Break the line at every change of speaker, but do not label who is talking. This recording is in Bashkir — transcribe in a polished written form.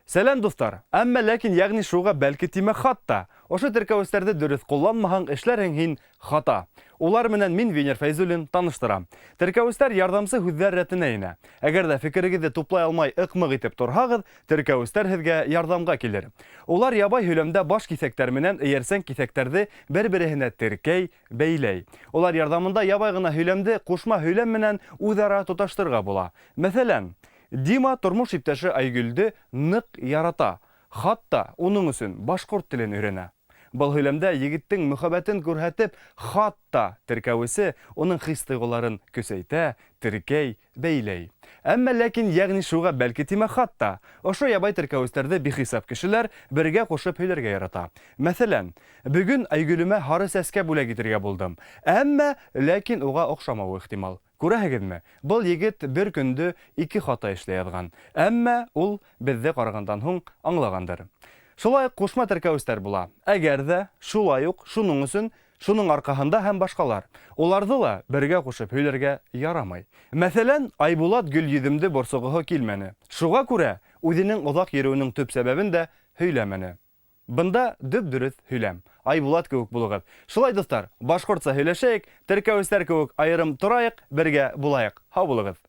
Сәләм, дуҫтар! Әммә, ләкин, ягъни, шуға, бәлки, тимәк, хатта. Ошо теркәүестәрҙе дөрөҫ ҡулланмаһаң, эшләрһең һин хата. Улар менән мин, Венер Фәйзуллин, таныштырам. Теркәүестәр ярҙамсы һүҙҙәр рәтенә инә. Әгәр дә фекерегеҙҙе туплай алмай ыҡ-мыҡ итеп торһағыҙ, теркәүестәр һеҙгә ярҙамға килер. Улар ябай һөйләмдә баш киҫәктәр менән эйәрсән киҫәктәрҙе бер-береһенә теркәй, бәйләй. Улар ярҙамында ябай ғына һөйләмде ҡушма һөйләм менән үҙ-ара тоташтырырға була. Мәҫәлән, Дима тормош иптәше Айгөлде ныҡ ярата, хатта уның өсөн башҡорт телен өйрәнә. Был һөйләмдә егеттең мөхәббәтен күрһәтеп, хатта теркәүесе уның хис-тойғоларын көсәйтә, теркәй, бәйләй. Әмма ләкин, ягъни шуга бәлки тимә хатта. Ошо ябай теркәүестәрҙе бихисап кешеләр бергә ҡушып һөйләргә ярата. Мәҫәлән, Бөгөн Айгөлемә һары сәскә бүләк итергә булдым. Әмма ләкин уға оҡшамауы ихтимал. Күрәһегеҙме, был егет бер көндө ике хата эшләй яҙған. Әмма ул беҙҙе ҡарағандан һуң аңлағандыр. Шулай уҡ ҡушма теркәүестәр була. Әгәр ҙә, шулай уҡ, шуның өсөн, шуның арҡаһында һәм башҡалар. Уларҙы ла бергә ҡушып һөйләргә ярамай. Мәҫәлән, Айбулат Гөлйөҙөмдө борсоғоһо килмәне. Шуға күрә үҙенең оҙаҡ йөрөүенең төп сәбәбен дә һөйләмәне. Бында дөп-дөрөҫ һөйләм. Айбулат кеүек булығыҙ. Шулай, дуҫтар, башҡортса һөйләшәйек, теркәүестәр кеүек айырым торайыҡ, бергә булайыҡ. Һау булығыҙ!